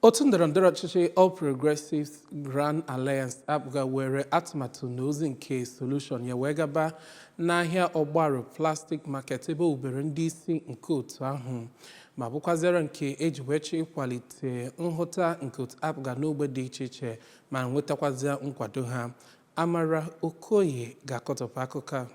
Otu ndọrọndọrọ ọchịchị All Progressives Grand Alliance, APGA, were atụmatụ na ozi nke Solution ya wee gaba n'ahịa Ọgbaru Plastic Market, ebe o wubere ndị isi nke otu ahụ, ma bụkwazịara nke eji wee chọọ ịkwalite nhụta nke otu APGA n'ogbe dị iche iche ma nwetakwazịa nkwado ha. Amara Okoye ga-akọtọpụ akụkọ a.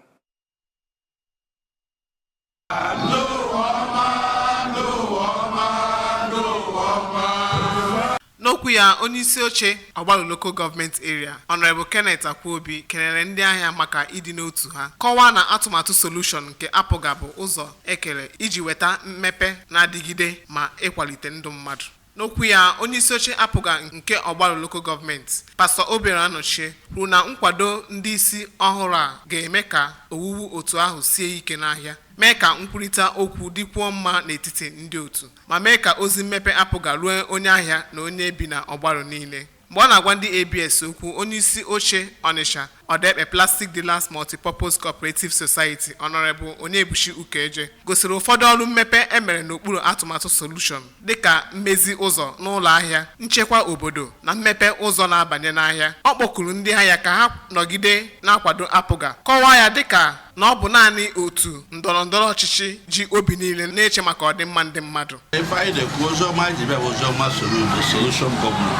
N'okwu ya, onyeisi oche Ọgbaru Local Government Area, Honorable Kenneth Akwuobi, kelere ndị ahịa maka ịdị n'otu ha, kọwaa na atụmatụ Solution nke APGA bụ ụzọ ekele iji weta mmepe na-adịgide ma ịkwalite ndụ mmadụ. N'okwu ya, onyeisi oche APGA nke Ọgbaru Local Government, Pastor Obiora Anọchie, kwuru na nkwado ndị isi ọhụrụ a ga-eme ka owuwu otu ahụ sie ike n'ahịa, mee ka nkwurịta okwu dịkwuo mma n'etiti ndị otu, ma mee ka ozi mmepe APGA ruo onye ahịa na onye bi na Ọgbaru niile. Mgbe ọ na-agwa ndị ABS okwu, onyeisi oche Ọnịsha Ọdaekpe Plastic Dealers Multipurpose Cooperative Society, Honorable Onyebuchi Ukeje, gosiri ụfọdụ ọrụ mmepe emere n'okpuru atụmatụ Solution, dịka mmezi ụzọ n'ụlọ ahịa, nchekwa obodo na mmepe ụzọ na-abanye n'ahịa. Ọ kpọkuru ndị ahịa ka ha nọgide na-akwado APGA, kọwaa ya dịka na ọ bụ naanị otu ndọrọ ndọrọ ọchịchị ji obi niile na-eche maka ọdịmma ndị mmadụ. Ife anyị na-ekwu, oziọma anyị ji bịa bụ oziọma Soludo, Solution governor.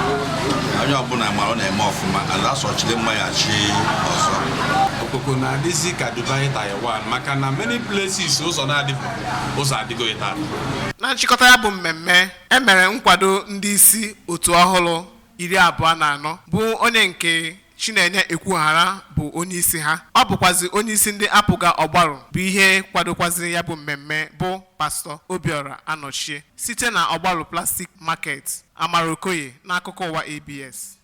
Onye ọbụla mara ọ na-eme ọfụma, ala asọchiri mma ya chi ọzọ. Okpoko na-adịzi ka Dubai, Taiwan, maka na many places ụzọ na-adịbụ ụzọ adịgo taa. Na nchịkọta ya bụ mmemme, emere nkwado ndị isi otu ọhụrụ 24, bụ onye nke Chinenye Ekwughara bụ onye isi ha. Ọ bụkwazi onye isi ndị APGA Ọgbaru bụ ihe kwadokwazi ya bụ mmemme, bụ Pastor Obiora Anọchie. Site na Ọgbaru Plastic Market, Amara Okoye n'akụkọ ụwa ABS.